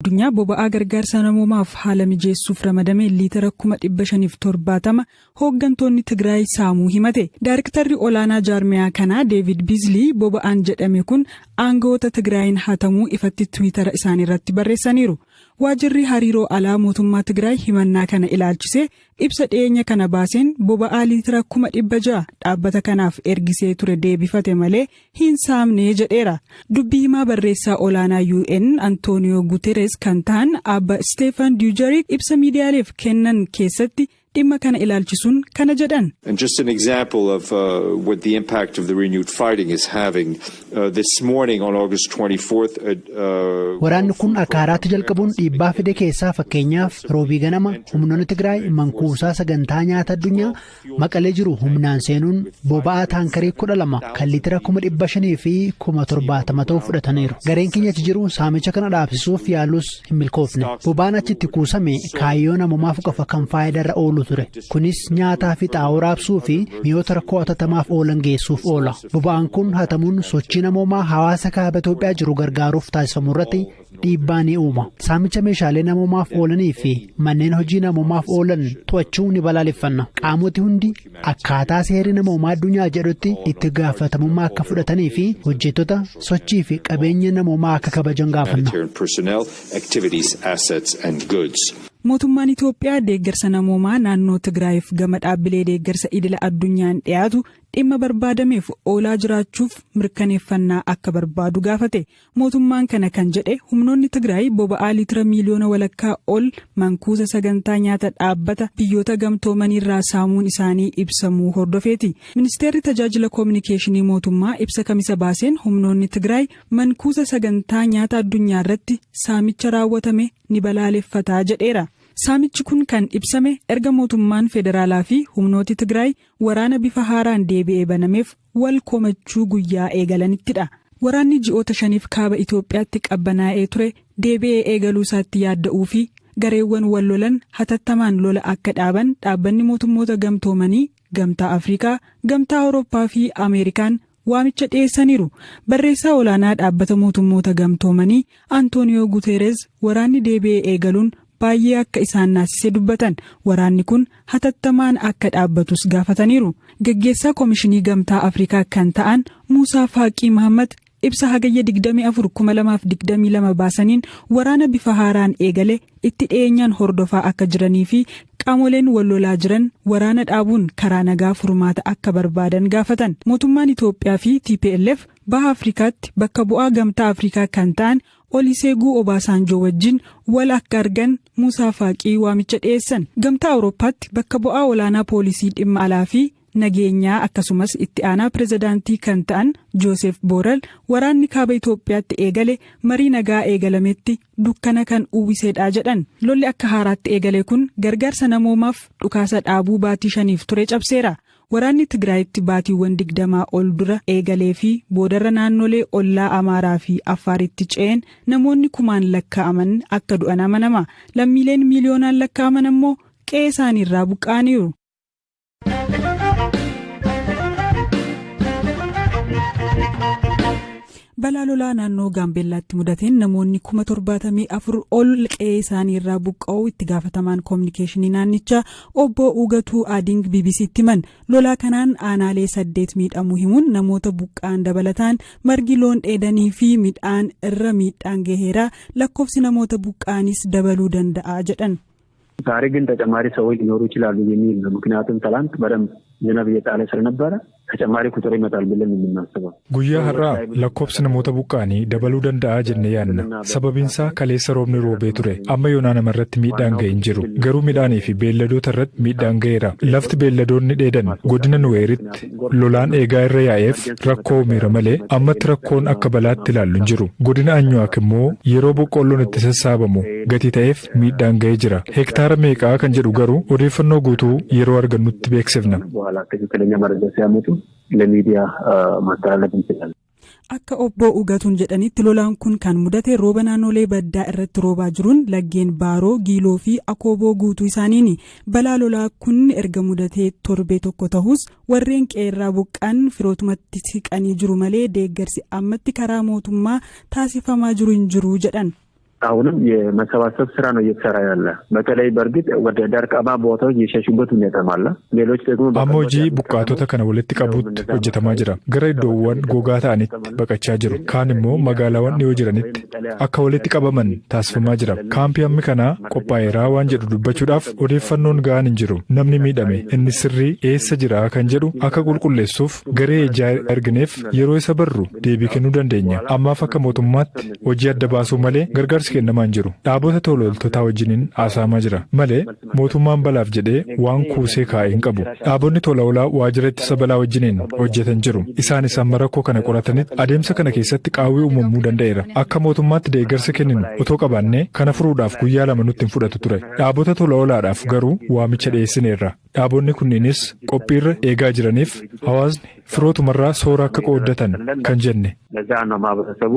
Addunyaa boba'aa gargaarsa namoomaaf haala mijeessuuf ramadame liitira 570,000 hooggantoonni Tigraay saamuu himate. Daariktarri olaanaa jaarmiyaa kanaa Deevid Biizlii boba'aan jedhame kun aangawoota Tigraayin hatamuu ifatti Tiwiitara isaanii irratti barreessaniiru. Waajirri hariiroo alaa mootummaa Tigraay himannaa kana ilaalchisee ibsa dhiyeenya kana baaseen boba'aa liitira 600,000 dhaabbata kanaaf ergisee ture deebifate malee hin saamne jedheera. Dubbii himaa barreessaa olaanaa UN Antooniyoo Guterres kan ta'an Abba Steefan Dujarric ibsa miidiyaaleef kennan keessatti dhimma kana ilaalchisuun kana jedhan. And just an example of what the impact of the renewed fighting is having, this morning on August 24th. Waraanni kun akka haaraatti jalqabuun dhiibbaa fide keessaa fakkeenyaaf, Roobii ganama humnoonni Tigraay mankuusaa sagantaa nyaata addunyaa Maqalee jiru humnaan seenuun boba'aa taankarii 12 kan liitira 570,070 ta'u fudhataniiru. Gareen keenya achi jiru saamicha kana dhaabsisuuf yaalus hin milkoofne. Boba'aan achitti kuusame kaayyoo namoomaaf qofa kan faayidaarra oolu ture. Kunis nyaataa fi xaa'oo raabsuu fi mi'oota rakkoo hatatamaaf oolan geessuuf oola. Boba'aan kun hatamuun sochii namoomaa hawaasa kaaba Itoophiyaa jiru gargaaruuf taasifamu irratti dhiibbaa ni uuma. Saamicha meeshaalee namoomaaf oolanii fi manneen hojii namoomaaf oolan to'achuu ni balaaleffanna. Qaamoti hundi akkaataa seerri namoomaa addunyaa jedhutti itti gaafatamummaa akka fudhatanii fi hojjettoota, sochii fi qabeenya namoomaa akka kabajan gaafanna. Humanitarian personnel, activities, assets, and goods. Mootummaan Itoophiyaa deeggarsa namoomaa naannoo Tigraayiif gama dhaabbilee deeggarsa idila addunyaan dhiyaatu dhimma barbaadameef oolaa jiraachuuf mirkaneeffannaa akka barbaadu gaafate. Mootummaan kana kan jedhe humnoonni Tigraay boba'aa liitira 1.5 miiliyoona ol mankuusa sagantaa nyaata dhaabbata biyyoota gamtoomaniirraa saamuun isaanii ibsamuu hordofeeti. Ministeerri tajaajila koominikeeshinii mootummaa ibsa Kamisa baaseen humnoonni Tigraay mankuusa sagantaa nyaata addunyaa irratti saamicha raawwatame ni balaaleffataa jedheera. Saamichi kun kan ibsame erga mootummaan federaalaa fi humnooti Tigraay waraana bifa haaraan deebi'ee banameef wal komachuu guyyaa eegalanittidha. Waraanni ji'oota 5f kaaba Itoophiyaatti qabbanaa'ee ture deebi'ee eegaluu isaatti yaadda'uu fi gareewwan wal lolan hatattamaan lola akka dhaaban dhaabbanni mootummoota gamtoomanii, Gamtaa Afrikaa, Gamtaa Awurooppaa fi Ameerikaan waamicha dhiyeessaniiru. Barreessaa olaanaa dhaabbata mootummoota gamtoomanii Antooniyoo Guteerez waraanni deebi'ee eegaluun baay'ee akka isaan naasise dubbatan. Waraanni kun hatattamaan akka dhaabbatus gaafataniiru. Gaggeessaa Koomishinii Gamtaa Afrikaa kan ta'an Muusaa Faaqii Mahammad ibsa Hagayya 24, 2022 baasaniin waraana bifa haaraan eegale itti dhiyeenyaan hordofaa akka jiranii fi qaamoleen wal lolaa jiran waraana dhaabuun karaa nagaa furmaata akka barbaadan gaafatan. Mootummaan Itoophiyaa fi TPLF Baha Afrikaatti bakka bu'aa Gamtaa Afrikaa kan ta'an Oliseeguu Obaasaanjoo wajjin wal akka argan Muusaa Faaqii waamicha dhiyeessan. Gamtaa Awurooppaatti bakka bu'aa olaanaa poolisii dhimma alaa fi nageenyaa akkasumas itti aanaa pirezidaantii kan ta'an Joosef Boorel waraanni kaaba Itoophiyaatti eegale marii nagaa eegalametti dukkana kan uwwisedha jedhan. Lolli akka haaraatti eegale kun gargaarsa namoomaaf dhukaasa dhaabuu baatii 5f ture cabseera. Waraanni Tigraayitti baatiiwwan 20 ol dura eegalee fi boodarra naannolee ollaa Amaaraa fi Affaaritti ce'een namoonni kumaan lakkaa'aman akka du'an amanama. Lammiileen miiliyoonaan lakkaa'aman ammoo qe'ee isaaniirraa buqqa'aniiru. Balaa lolaa naannoo Gaambeellaatti mudateen namoonni 74,000 ol qe'ee isaanii irraa buqqa'uu itti gaafatamaan koominikeeshinii naannichaa obbo Ugatuu Adiing BBCtti himan. Lolaa kanaan aanaalee saddeet miidhamuu himuun, namoota buqqa'an dabalataan margi loon dheedanii fi midhaan irra miidhaan gaheera, lakkoofsi namoota buqqa'anis dabaluu danda'a jedhan. ዛሬ ግን ተጨማሪ ሰዎች ሊኖሩ ይችላሉ የሚል ነው። ምክንያቱም ትላንት በደንብ ዝናብ እየጣለ ስለነበረ ተጨማሪ ቁጥር ይመጣል ብለን የምናስበው። Guyyaa har'aa lakkoofsi namoota buqqa'anii dabaluu danda'a jennee yaadna. Sababiinsaa kaleessa roobni roobee ture. Amma yoonaa namarratti miidhaan ga'e hin jiru. Garuu midhaanii fi beelladoota irratti miidhaan ga'eera. Lafti beelladoonni dheedan godina Nuweeritti lolaan eegaa irra yaa'eef rakkoo uumeera malee ammatti rakkoon akka balaatti ilaallu hin jiru. Godina Anyuwaak immoo yeroo boqqoolloon itti sassaabamu gatii ta'eef miidhaan ga'ee jira. Hektaara meeqaa kan jedhu garuu odeeffannoo guutuu yeroo argannutti beeksifna. በኋላ ትክክለኛ መረጃ ሲያመጡ ለሚዲያ ማስተላለፍ እንችላለን። Akka obbo Ugatuun jedhanitti, lolaan kun kan mudate rooba naannolee baddaa irratti roobaa jiruun laggeen Baaroo, Giiloo fi Akooboo guutuu isaaniini. Balaa lolaa kun erga mudatee torbee tokko ta'us warreen qeerraa buqqaan firootumatti siqanii jiru malee deeggarsi ammatti karaa mootummaa taasifamaa jiru hin jiru jedhan. አሁንም የመሰባሰብ ስራ ነው እየተሰራ ያለ። በተለይ በእርግጥ ወደ ደረቃማ ቦታዎች የሸሹበት ሁኔታም አለ። ሌሎች ደግሞ Amma hojii buqqaatota kana walitti qabuutti hojjetamaa jira. Gara iddoowwan gogaa ta'anitti baqachaa jiru. Kaan immoo magaalaawwan dhiyoo jiranitti akka walitti qabaman taasifamaa jira. Kaampii hammi kanaa qophaa'eeraa waan jedhu dubbachuudhaaf odeeffannoon ga'aan hin jiru. Namni miidhame inni sirrii eessa jira kan jedhu akka qulqulleessuuf garee ijaa ergineef yeroo isa barru deebii kennuu dandeenya. Ammaaf akka mootummaatti hojii adda baasuu malee gargaarsi kennamaa hin jiru. Dhaabota tola ooltotaa wajjiniin haasa'amaa jira. Malee mootummaan balaaf jedhee waan kuusee kaa'e hin qabu. Dhaabonni tola oolaa waajjira ittisa balaa wajjiniin hojjetan jiru. Isaanis amma rakkoo kana qoratanitti adeemsa kana keessatti qaawwii uumamuu danda'eera. Akka mootummaatti deeggarsa kenninu otoo qabaannee kana furuudhaaf guyyaa 2 nutti hin fudhatu ture. Dhaabota tola oolaadhaaf garuu waamicha dhiyeessineerra. Dhaabonni kunniinis qophiirra eegaa jiraniif hawaasni firootumarraa soora akka qooddatan kan jenne. ለዛ ነው ማህበረሰቡ